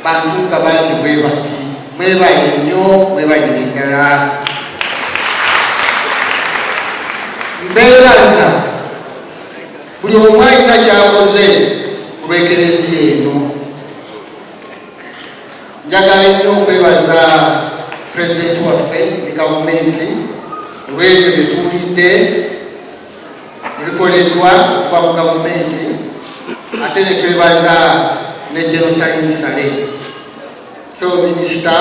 Bantu nga bangi bwe bati, mwebale nnyo, mwebalire ddala. Mbeebaza buli omu alina kyakoze ku lw'ekereziya eno. Njagala ennyo okwebaza pulezidenti waffe ne gavumenti olw'ebyo bye tuwulidde ebikoleddwa okuva mu gavumenti, ate ne twebaza ne General Salim Saleh, so minisita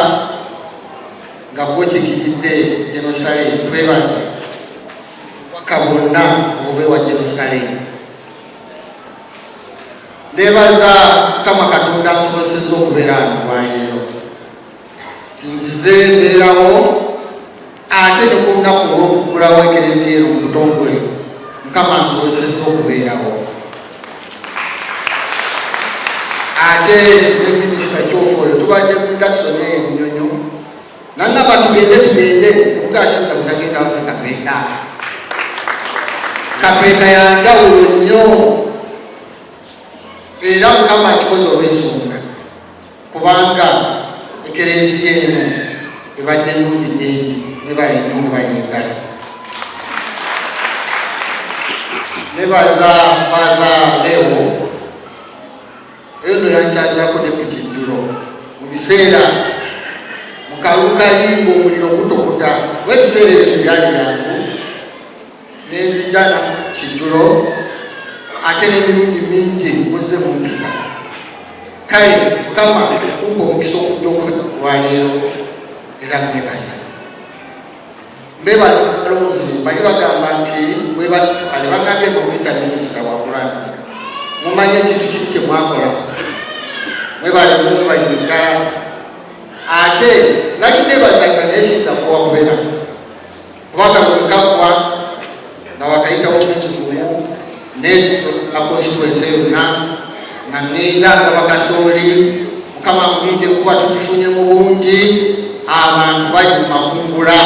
nga gwokikiridde General Saleh, twebaza ka bwonna obuva ewa General Saleh. Nebaza Mukama Katonda nsobosezza okubeera wano olwaleero, tinzize mbeerawo ate ne ku lunaku olw'okuggulawo ekereziya eno mu butongole, Mukama nsobosezza okubeerawo. Ate ne minisita Kyofu oyo tubadde mu induction eyo Munyonyo, nangamba tugende tugende, nemugasinza butagenda waffe Kapeeka. Kapeeka yanjawulo nnyo, era Mukama akikoze olw'ensonga, kubanga ekereziya eno ebadde nnungi gyendi. Mwebale nnyo, mwebale ddala. Nebaza Father Leo, eyo no yankyazaako ne ku kijjulo mu biseera mu kalulu kali ng'omuliro gutokota, kuba ebiseera ebyo tebyali byangu, nenzija na kijjulo, ate n'emirundi mingi muzze mumpita. Kale Mukama kumpa omukisa okujja olwaleero, era mwebaza, mbebaza balonzi. Bali bagamba nti bali bagambye nokuyita minisita wa kulwanaga, mumanye ekintu kiri kyemwakola. Mwebale nnyo, mwebalire ddala. Ate nali nebazaga, naye siyinza kuwa kubebaza, kuba akalulu kaggwa nga wakayitawo omwezi gumu, ne constituency yonna nga ŋŋenda nga bakasooli. Mukama mulungi, enkuba tugifunye mu bungi, abantu bali mu makungula.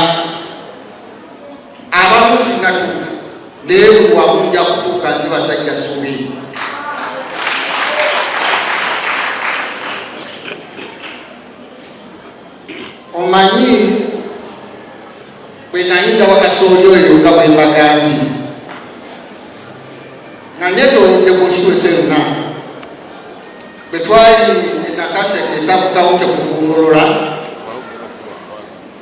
Abamu sinnatuuka, naye buli wamu nja kutuuka nze basajja ssubi. Omanyi bwe nali nga wakasooli oyo, nga bwe mbagambye, nga neetoolodde constituency yonna, bwe twali e Nakaseke sub-county kugumbulula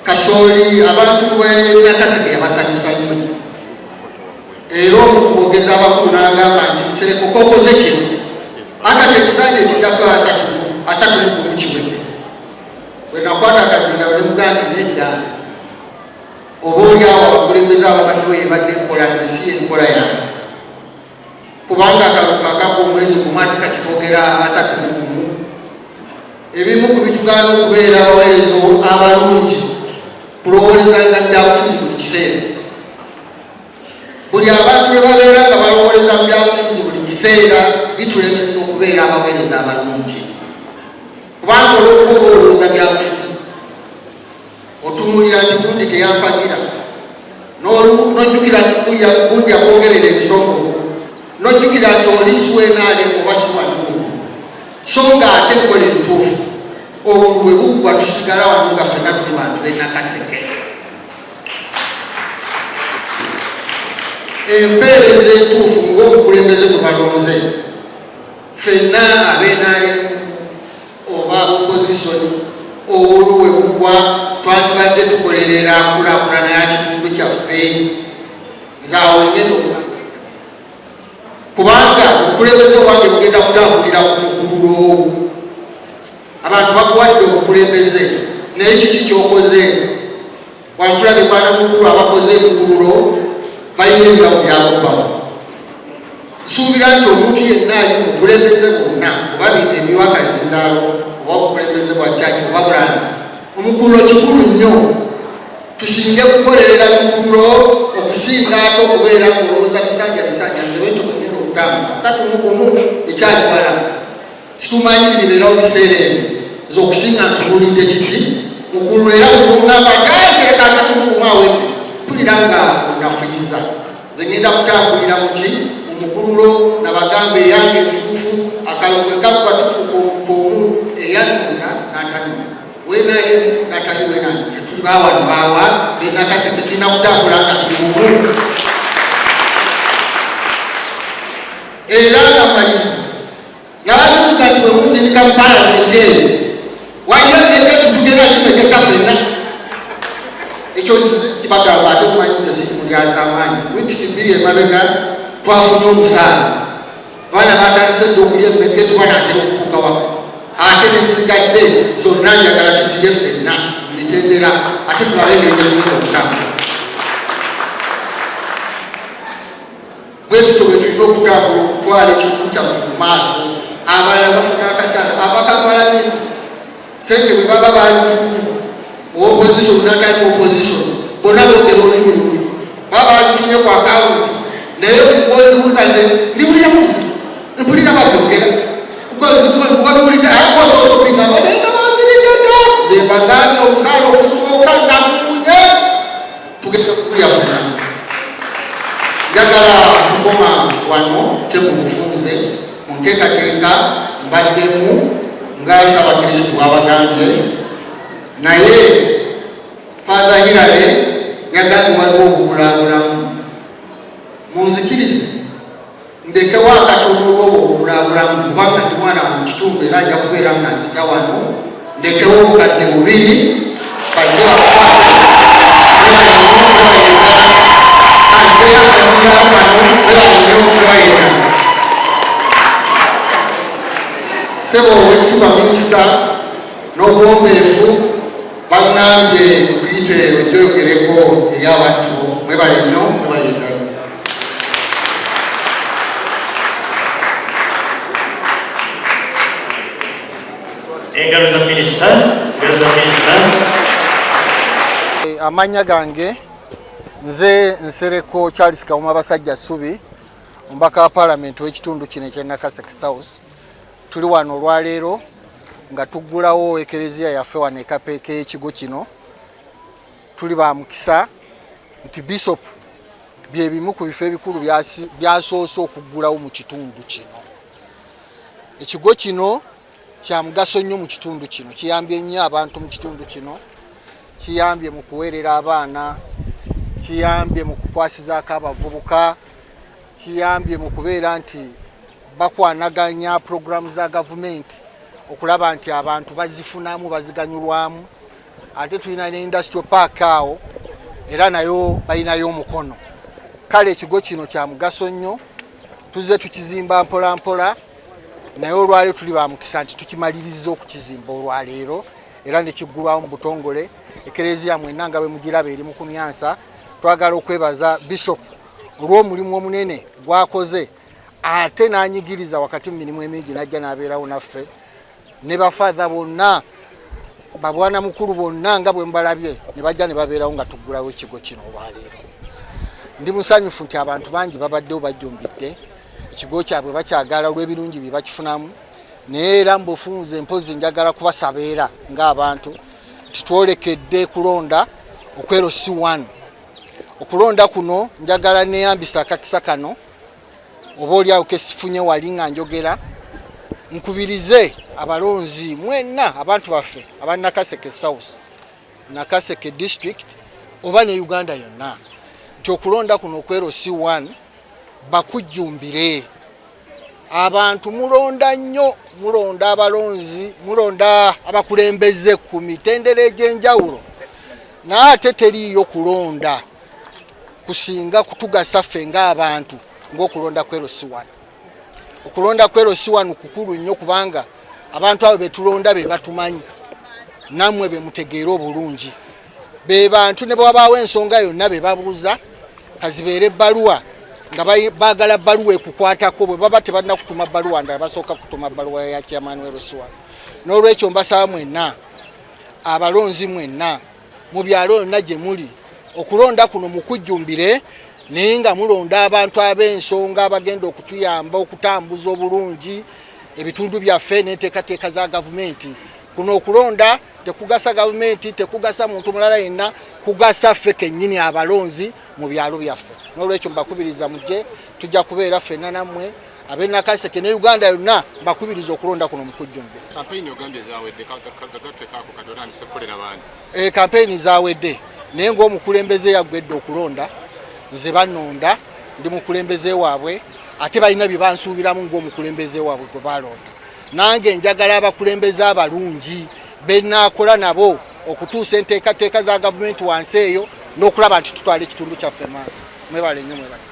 kasooli, abantu bwe Nakaseke yabasanyusa nnyo, era omu ku boogezi abakulu n'agamba nti, "Nsereko, kokoze kino, akati ekisanja ekiddako 31 kiwedde." Bwe nakwata akazindawo ne mugaa nti nedda, oba oli awo abakulembeze ababaddewo yebadde enkola, nze si yenkola yange, kubanga akalulu kakagwa omwezi gumu, ate kati twogera 31. Ebimu ku bitugaana okubeera abaweereza abalungi kulowoolezanga byabufuzi buli kiseera. Buli abantu lwe babeera nga balowooleza mu byabufuzi buli kiseera, bitulemesa okubeera abaweereza abalungi, kubanga olwokuba oba olowooza byabufuzi, otunuulira nti gundi teyampagira, nojjukira gundi akwogerera ebisongovu, nojjukira nti oli siwenaale oba siwanuuku, so nga ate enkola entuufu, obululu bwe buggwa tusigala wano nga ffenna tuli bantu b'e Nakaseke. Empeereza entuufu ng'omukulembeze gwe balonze ffenna ab'NRM oba ab'opposition, obululu bwe buggwa twandibadde tukolerera nkulaakulana ya kitundu kyaffe. Nze awo ngenda, kubanga obukulembeze obwange bugenda kutambulira ku mukululo. Abantu bakuwalidde obukulembeze, naye kiki kyokoze? Wantulabye bwana mukulu, abakoze emukululo balina ebirabo byakubbawo. Nsuubira nti omuntu yenna ali mu bukulembeze bwonna, oba bino ebiwakazindaalo, oba obukulembeze bwa kyaki oba bulala, omukululo kikulu nnyo. Tusinge kukolerera mukululo okusinga ate okubeera ngaolowooza bisanja bisanja. Nze bwentyo bwengenda okutambula. 31 ekyali wala, situmanyi biribeerawo biseera ebyo. Nze okusinga ntunuulidde kiki mukululo, era bwengamba nti asereka 31 awedde, mpulira nga onafuyiza. Nze ngenda kutambulira muki? Mu mukululo. Nabagamba eyange enfuufu, akalulu bwe kaggwa tufuuka omuntu omu. Eyanona n'atanona, wenalemu n'atali wenali, fe tuli bawano bawa benakaseke, tulina kutambula nga tuli bumu. Era nga mmaliriza, nabasuubiza nti bwe musindika mu palamenti eyo, waliyo emmeke tutugenda zimeketa fenna. Ekyo kibagamba, ate mumanyize siri mulyazaamaanyi. Wiikisi 2 emabega twafunye omusaala, abaana batandise dda okulya emmeke, tubanaatera okutuuka waka, ate nezisigadde zonna njagala tuzirye ffenna mu mitendera, ate tulabe engeri gye tugenda okutambula. Bwe tutyo bwe tulina okutambula okutwala ekitundu kyaffe mu maaso. Abalala bafuna akasaala abaka palamenti, sente bwe baba bazifunye, opposition natali opposition bonna boogera olulimi lumu, baba bazifunye ku akawunti, naye buli gwozibuuza, nze ndiwulira muti mpulira babyogera wabiwulira ososopingamba, naye nga baziridde dda. Nze mbagambye, omusaala okusooka nagufunye, tugenda kukulya fenna. Njagala kukoma wano temubufunze mu nteekateeka mbaddemu nga Ssaabakristu bwabagambye, naye Father Hilary yagambye waliwo obubulaabulamu. Munzikirize ndekewo akatono olwobwo obubulaabulamu, kubanga ndi mwana wa mu kitundu era nja kubeera nga nzija wano. Ndekewo obukadde 2 bajje bakwate. Mwebale nnyo, mwebale ddala. Azeeyo akazindaalo kano. Mwebale nnyo, mwebale ddala. Ssebo Owekitiibwa Minisita, n'obuwombeefu baŋŋambye nkuyite ojja oyogereko eri abantu bo. Mwebale nnyo, mwebale ddala. Engalo za minisita, engalo za minisita. Amannya gange nze Nsereko Charles Kawuma Basajja Ssubi, omubaka wa paalamenti w'ekitundu kino ekya Nakaseke South. Tuli wano olwaleero nga tuggulawo ekereziya yaffe wano ekapeeka y'ekigo kino. Tuli ba mukisa nti bishop bye bimu ku bifo ebikulu byasoose okuggulawo mu kitundu kino. Ekigo kino kya mugaso nnyo mu kitundu kino, kiyambye nnyo abantu mu kitundu kino, kiyambye mu kuweerera abaana, kiyambye mu kukwasizaako abavubuka, kiyambye mu kubeera nti bakwanaganya puroguramu za gavumenti okulaba nti abantu bazifunamu, baziganyulwamu. Ate tulina ne industrial park awo, era nayo balinayo omukono. Kale ekigo kino kya mugaso nnyo, tuzze tukizimba mpola mpola, naye olwaleero tuli ba mukisa nti tukimaliriza okukizimba olwaleero era nekiggulwawo mu butongole. Ekereziya mwenna nga bwe mugiraba eri mu kumyansa. Twagala okwebaza bishop olw'omulimu omunene gwakoze, ate n'anyigiriza wakati mu mirimu emingi n'ajja n'abeerawo naffe ne bafaatha bonna, babwana mukulu bonna nga bwe mubalabye, ne bajja ne babeerawo nga tuggulawo ekigo kino olwaleero. Ndi musanyufu nti abantu bangi babaddewo, bajjumbidde ekigo kyabwe, bakyagala olw'ebirungi bye bakifunamu. Naye era mbufunze mpozi njagala kubasaba era ng'abantu nti twolekedde kulonda okwero C1. Okulonda kuno njagala neyambisa akakisa kano, oba oliawo kesifunye wali nga njogera, nkubirize abalonzi mwenna, abantu baffe aba Nakaseke South, Nakaseke District oba ne Uganda yonna, nti okulonda kuno okwero C1 bakujjumbire. Abantu mulonda nnyo, mulonda abalonzi, mulonda abakulembeze ku mitendera egy'enjawulo, naye ate teriiyo kulonda kusinga kutugasa ffe ng'abantu ng'okulonda kwero C1. Okulonda kwero C1 kukulu nnyo, kubanga abantu abo betulonda be batumanyi, nammwe be mutegeera obulungi, be bantu ne bwewabaawo ensonga yonna be babuuza, kazibeere ebbaluwa nga baagala bbaluwa ekukwatako, bwe baba tebalina kutuma bbaluwa ndala, basooka kutuma bbaluwa ya chairman w'LC1. N'olwekyo mbasaba mwenna abalonzi mwenna mu byalo yonna gye muli, okulonda kuno mukujjumbire, naye nga mulonda abantu ab'ensonga abagenda okutuyamba okutambuza obulungi ebitundu byaffe n'enteekateeka za gavumenti. Kuno okulonda tekugasa gavumenti, tekugasa muntu mulala yenna, kugasa ffe kennyini abalonzi mu byalo byaffe. N'olwekyo mbakubiriza mujje, tujja kubeera ffenna nammwe. Ab'e Nakaseke ne Uganda yonna mbakubiriza okulonda kuno mukujjumbira. Kampeyini ogambye zawedde, kagattekaako kati otandise kukolera baani? Kampeyini zawedde, naye ng'omukulembeze yaggwedde okulonda, nze bannonda, ndi mukulembeze waabwe, ate balina bye bansuubiramu ng'omukulembeze waabwe gwe balonda. Nange njagala abakulembeze abalungi benaakola nabo okutuusa enteekateeka za gavumenti wansi eyo n'okulaba nti tutwala ekitundu kyaffe maaso. Mwebale nnyo, mwebale.